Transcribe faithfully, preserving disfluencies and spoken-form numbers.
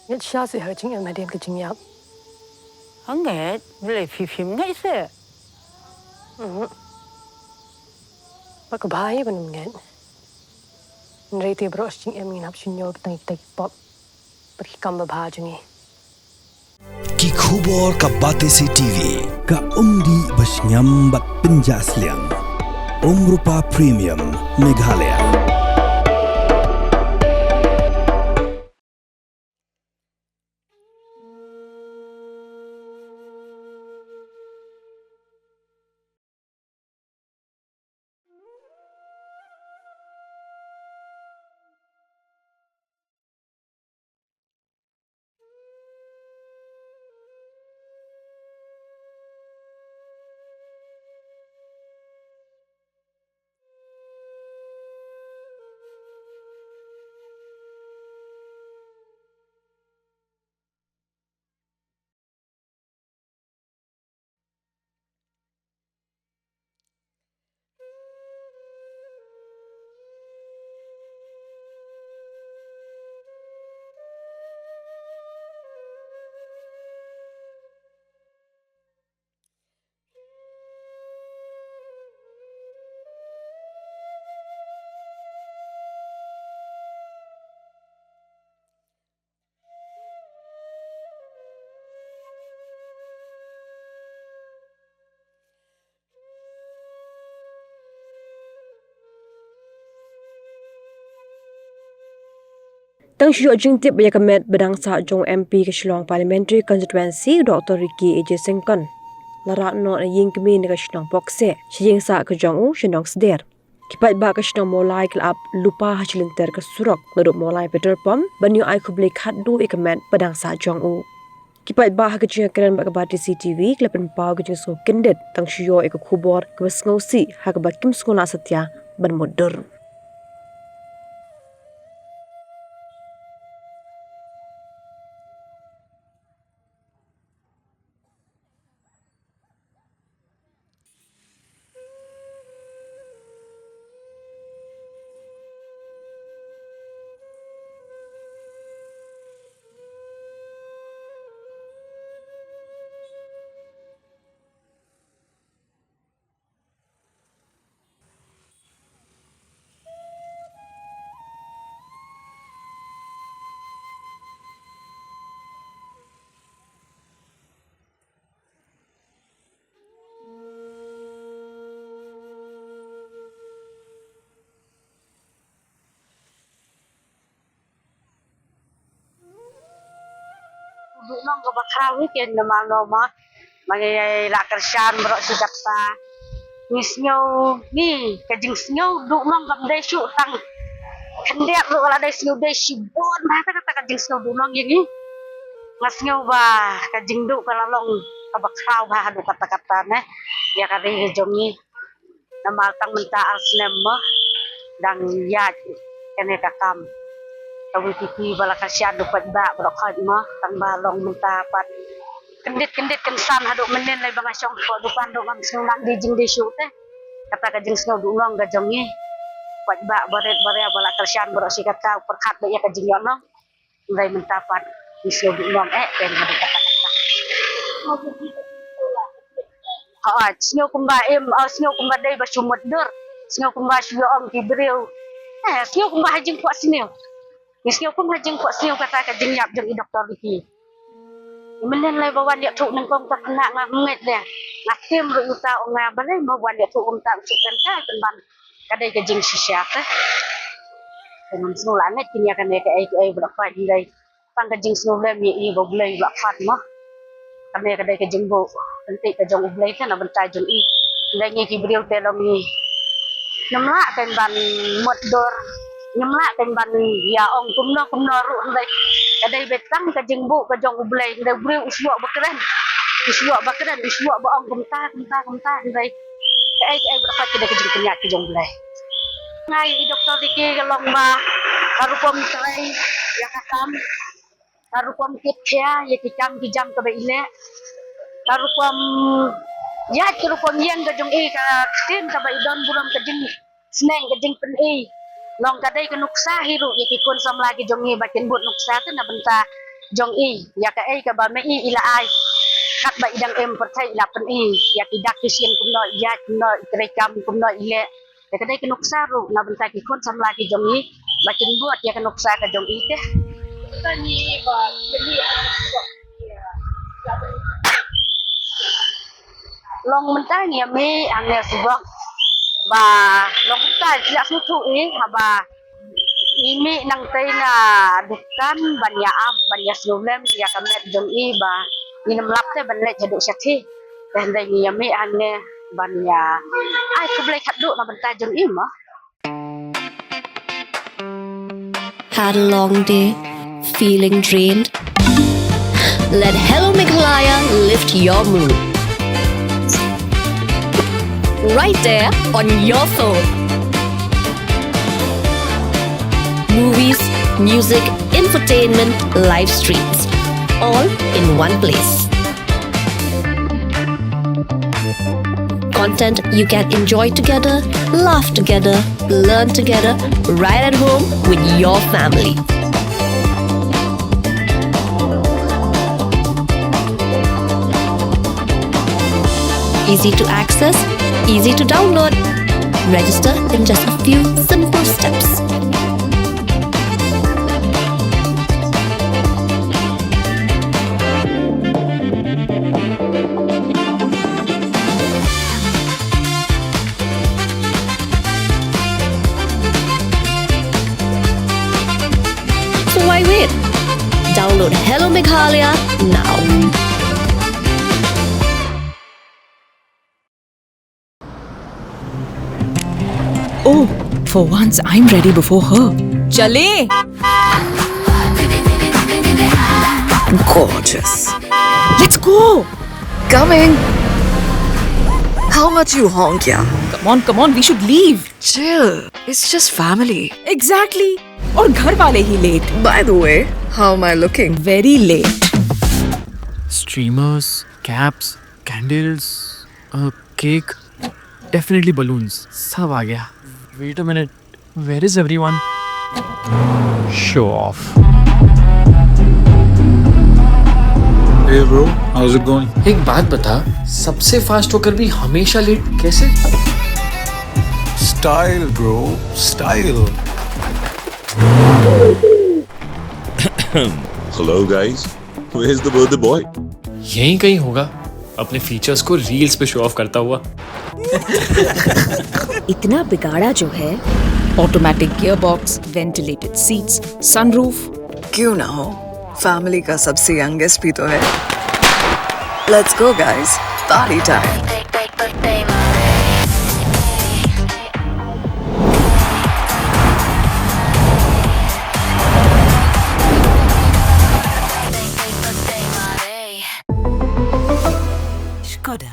Ngeit shisha seh ha ka jingim hadien ka jingïap. Ngeit, balei phi phim ngeit seh? Mhm. Ba ka bha hi ban ym ngeit. Hynrei te baroh shi jingim ngin hap shim ïa ki tang ki pop bad ki kam babha jong ngi. Ki khubor ka Batesi TV, ka umdih ba shngiam bad pynjah sliang. Umrupa Premium, Meghalaya. Tang shu ïoh jingtip ïa ka met ba dang sah jong u M P ka Shillong Parliamentary Constituency, Doctor Ricky A J Syngkon, la rah noh na ïing kmie na ka shnong Pokseh sha ïing sah ka jong u sha Nongsder. Ki paidbah ka shnong Mawlai ki la ap lypa ha shi lynter ka surok naduh Mawlai Petrol Pump ban ïoh ai khublei khatduh ïa ka met ba dang sah jong u. Ki paidbah ha ka jingïakren bad ka Batesi TV ki la pynpaw ka jingsngew kyndit tang shu ïoh ïa ka khubor kaba sngewsih ha kaba kim sngewlah satia ban mutdur. Duh nong kaba khraw hi ken namar no ma. Ma ngi la kyrshan baroh shi katta. Ngi sngew ni ka jingsngew duh nong kam dei shuh tang khyndiat ruh ka la dei sngew dei shibun bha kata ka jingsngew duh nong ïa ngi. Nga sngew ba ka jingduh ka la long kaba khraw bha haduh katta katta ne ïa ka ri ka jong ngi. Namar tang mynta ar snem mo dang ïaid kane ka kam. Ka VPP ba la kyrshan da u paidbah baroh khoit mo tang ba long mynta pat kyndit kyndit kynsan haduh mynnin lei ba nga shong ko dukan ruh ngam sngew nang die jingdie shuh te. Kata ka jingsngew duh nong ka jong ngi. Paidbah barit baria ba la kyrshan baroh shi katta u pyrkhat ba ïa ka jingïoh nong. Hynrei mynta pat ngi sngew duh nong eh, pyn haduh katta katta. Ha, sngew kumba im, oh, sngew kumba dei ba shu mutdur. Sngew kumba shu ïa ong ki briew. Eh, sngew kumba ha jingkwah sniew. Ngi sngew kumba ha jingkwah sniew kata ka jingïap jong i Doktor Ricky. Mynnin lei ba wan ïathuh nyngkong ta khynnah nga ngeit de. Nga tim ruh ïa uta, ong nga balei mo wan ïathuh kumta, u shu kren kai pynban. Ka dei ka jingshisha te. Te ngam sngew la ngeit kine ïa kane kaei kaei ba la pait ïa i. Tang ka jingsngewlem ïa i ba U Blei ba la pait mo. Kane ka dei ka jingbuh kynti ka jong U Blei te na bynta jong i. Hynrei ngi ki briew te long ngi ngim lah kein ban mutdur, ngim lah kein ban ïa ong kumno kumno ruh hynrei ka dei beit tang ka jingbuh ka jong U Blei. Hynrei u briew u shu ïoh ba kren, u shu ïoh ba kren, u shu ïoh ba ong kumta kumta kumta hynrei kaei kaei ba la pait ka dei ka jingpynïaid ka jong U Blei. Nga ïa i Doktor Ricky ka long ba ka rukom trei ïa ka kam, ka rukom tip khia ïa ki kam ki jam kaba i leh, ka rukom ïaid, ka rukom ïeng ka jong i, ka ktien kaba i don burom, ka jingsneng, ka jingpyni. Long ka dei ka nuksa hi ruh ïa ki khun samla ki jong i ba kin bud nuksa te na bynta jong i, ïa kaei kaba ma i i la ai. Katba i dang im pyrthei i la pyni ïa ki dak ki sien kumno i ïaid, kumno i treikam, kumno i leh. Ïa ka dei ka nuksa ruh na bynta ki khun samla ki jong i ba kin bud ïa ka nuksa ka jong i te. Long mynta ngi ïa mih hangne sha bok ba long mynta i la sngewthuh i haba i mih nangtei na dukan ban ïa ap ban ïa sngewlem ïa ka met jong i ba ngin ym lap te ban leit haduh shathie. Te hynrei ngi ïa mih hangne ban ïa ai khublei khatduh na bynta jong i mo. Had a long day? Feeling drained? Let Hello Meghalaya lift your mood. Right there on your phone. Movies, music, entertainment, live streams, all in one place. Content you can enjoy together, laugh together, learn together, right at home with your family. Easy to access, easy to download. Register in just a few simple steps. So why wait? Download Hello Meghalaya now. Oh, for once I'm ready before her. चलें। Gorgeous. Let's go. Coming. How much you honk, yeah? Come on, come on, we should leave. Chill. It's just family. Exactly. और घर वाले ही late. By the way, how am I looking? Very late. Streamers, caps, candles, a cake, definitely balloons. सब आ गया. Wait a minute. Where is everyone? Show off. Hey bro, how's it going? एक बात बता, सबसे फास्ट होकर भी हमेशा लेट कैसे? Style bro, style. Hello guys, where's the birthday boy? यहीं कहीं होगा, अपने फीचर्स को रील्स पे शो ऑफ करता हुआ. इतना बिगाड़ा जो है. Automatic gearbox, ventilated seats, sunroof. क्यों ना हो, फैमिली का सबसे यंगेस्ट भी तो है. Let's go guys, party time. Skoda.